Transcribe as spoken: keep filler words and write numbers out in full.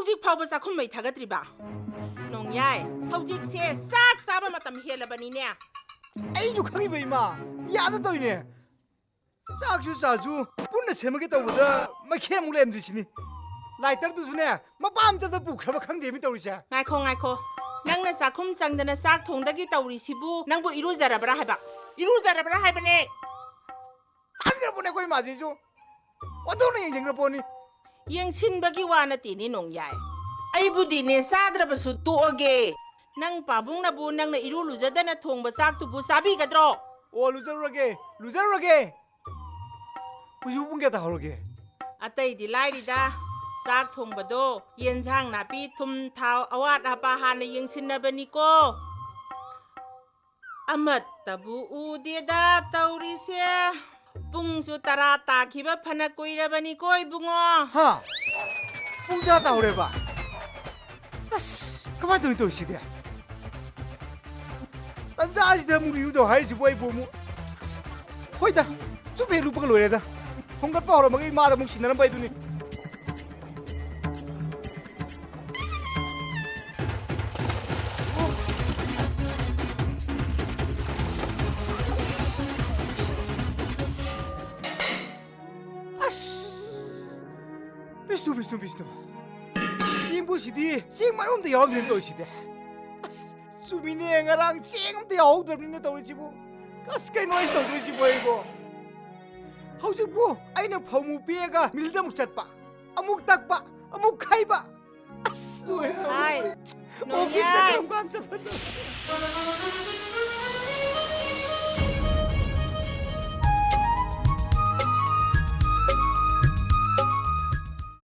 ꯍꯧꯖꯤꯛ ꯐꯥꯎꯕ ꯆꯥꯛꯈꯨꯝ ꯃꯩ ꯊꯥꯒꯠꯇ꯭ꯔꯤꯕ? ꯅꯣꯡꯌꯥꯏ, ꯍꯧꯖꯤꯛꯁꯦ ꯆꯥꯛ ꯆꯥꯕ ꯃꯇꯝ ꯍꯦꯜꯂꯕꯅꯤꯅꯦ꯫ ꯑꯩꯁꯨ ꯈꯪꯉꯤꯕ, ꯏꯃꯥ꯫ ꯌꯥꯗ ꯇꯧꯔꯤꯅꯦ꯫ ꯆꯥꯛꯁꯨ ꯆꯥꯁꯨ ꯄꯨꯟꯅ ꯁꯦꯝꯃꯒꯦ ꯇꯧꯕꯗ ꯃꯩꯈꯦꯠ ꯑꯃꯨꯛ ꯂꯩꯔꯝꯗ꯭ꯔꯤꯁꯤꯅꯤ꯫ ꯂꯥꯏꯇꯔꯗꯨꯁꯨꯅꯦ ꯃꯄꯥ ꯑꯝꯇꯗ ꯄꯨꯈ꯭ꯔꯕ ꯈꯪꯗꯦ ꯃꯤ ꯇꯧꯔꯤꯁꯦ꯫ ꯉꯥꯏꯈꯣ, ꯉꯥꯏꯈꯣ꯫ ꯅꯪꯅ ꯆꯥꯛꯈꯨꯝ ꯆꯪꯗꯅ ꯆꯥꯛ ꯊꯣꯡꯗꯒꯤ ꯇꯧꯔꯤꯁꯤꯕꯨ ꯅꯪꯕꯨ ꯏꯔꯨꯖꯔꯕ꯭ꯔꯥ ꯍꯥꯏꯕ? ꯏꯔꯨꯖꯔꯕ꯭ꯔꯥ ꯍꯥꯏꯕꯅꯦ꯫ ꯈꯪꯈ꯭ꯔꯕꯅꯦ ꯑꯩꯈꯣꯏ ꯏꯃꯥꯁꯤꯁꯨ꯫ ꯑꯣꯟꯊꯣꯛꯅ ꯌꯦꯡꯁꯤꯟꯈ꯭ꯔ ꯄꯣꯠꯅꯤ꯫ ꯌꯦꯡꯁꯤꯟꯕꯒꯤ ꯋꯥ ꯅꯠꯇꯦꯅꯦ ꯅꯣꯡꯌꯥꯏ꯫ ꯑꯩꯕꯨꯗꯤꯅꯦ ꯆꯥꯗ꯭ꯔꯕꯁꯨ ꯇꯣꯛꯑꯒꯦ꯫ ꯅꯪ ꯄꯥꯕꯨꯡꯅꯕꯨ ꯅꯪꯅ ꯏꯔꯨ ꯂꯨꯖꯗꯅ ꯊꯣꯡꯕ ꯆꯥꯛꯇꯨꯕꯨ ꯆꯥꯕꯤꯒꯗ꯭ꯔꯣ? ꯑꯣ, ꯂꯨꯖꯔꯨꯔꯒꯦ, ꯂꯨꯖꯔꯨꯔꯒꯦ꯫ ꯍꯧꯖꯤꯛ ꯄꯨꯡ ꯀꯌꯥ ꯇꯥꯍꯧꯔꯒꯦ? ꯑꯇꯩꯗꯤ ꯂꯥꯏꯔꯤꯗ, ꯆꯥꯛ ꯊꯣꯡꯕꯗꯣ, ꯌꯦꯟꯁꯥꯡ ꯅꯥꯄꯤ, ꯊꯨꯝ, ꯊꯥꯎ, ꯑꯋꯥꯠ ꯑꯄꯥ ꯍꯥꯟꯅ ꯌꯦꯡꯁꯤꯟꯅꯕꯅꯤꯀꯣ꯫ ꯑꯃꯠꯇꯕꯨ ꯎꯗꯦꯗ ꯇꯧꯔꯤꯁꯦ꯫ ꯄꯨꯡꯁꯨ ꯇꯔꯥ ꯇꯥꯈꯤꯕ ꯐꯅ ꯀꯨꯏꯔꯕꯅꯤꯀꯣ ꯏꯕꯨꯡꯉꯣ꯫ ꯍꯥ? ꯄꯨꯡ ꯇꯔꯥ ꯇꯥꯍꯧꯔꯦꯕ? ꯑꯁ, ꯀꯃꯥꯏꯅ ꯇꯧꯔꯤ ꯇꯧꯔꯤꯁꯤꯗꯤ? ꯇꯟꯖꯥꯁꯤꯗ ꯑꯃꯨꯛ ꯏꯔꯨꯖꯧ ꯍꯥꯏꯔꯤꯁꯤꯕꯨ ꯑꯩꯕꯨ ꯑꯃꯨꯛ꯫ ꯑꯁ, ꯍꯣꯏꯗ, ꯆꯨꯝ ꯍꯦꯛ ꯂꯨꯞꯄꯒ ꯂꯣꯏꯔꯦꯗ꯫ ꯍꯣꯡꯒꯠꯄ ꯍꯧꯔꯝꯃꯒ ꯏꯃꯥꯗ ꯑꯃꯨꯛ ꯁꯤꯟꯅꯔꯝꯕ ꯍꯥꯏꯗꯨꯅꯤ꯫ ꯑꯁ! ꯕꯤꯁꯅꯨ, ꯕꯤꯁꯅꯨ, ꯕꯤꯁꯅꯨ꯫ ꯆꯦꯡꯕꯨ ꯁꯤꯗꯤ, ꯆꯦꯡ ꯃꯔꯨ ꯑꯝꯇ ꯌꯥꯎꯔꯝꯗ꯭ꯔꯦꯅꯦ ꯇꯧꯔꯤꯁꯤꯗꯤ꯫ ꯑꯁ, ꯆꯨꯝꯃꯤꯅꯦ, ꯉꯔꯥꯡ ꯆꯦꯡ ꯑꯝꯇ ꯌꯥꯎꯍꯧꯗ꯭ꯔꯕꯅꯤꯅꯦ ꯇꯧꯔꯤꯁꯤꯕꯨ꯫ ꯑꯁ, ꯀꯩꯅꯣ ꯑꯩ ꯇꯧꯗꯣꯏꯁꯤꯕꯨ ꯑꯩꯕꯣ? ꯍꯧꯖꯤꯛꯄꯨ ꯑꯩꯅ ꯐꯧ ꯑꯃꯨꯛ ꯄꯦꯛꯑꯒ ꯃꯤꯜꯗ ꯑꯃꯨꯛ ꯆꯠꯄ, ꯑꯃꯨꯛ ꯇꯛꯄ, ꯑꯃꯨꯛ ꯈꯩꯕ꯫ ꯑꯁ, ꯂꯣꯏꯔꯦ ꯇꯧꯔꯤꯁꯦ꯫ ꯍꯥꯏ, ꯑꯣꯐꯤꯁꯇ ꯅꯣꯡꯌꯥꯏ꯫ ꯀꯔꯝ ꯀꯥꯟ ꯆꯠꯄꯅꯣ?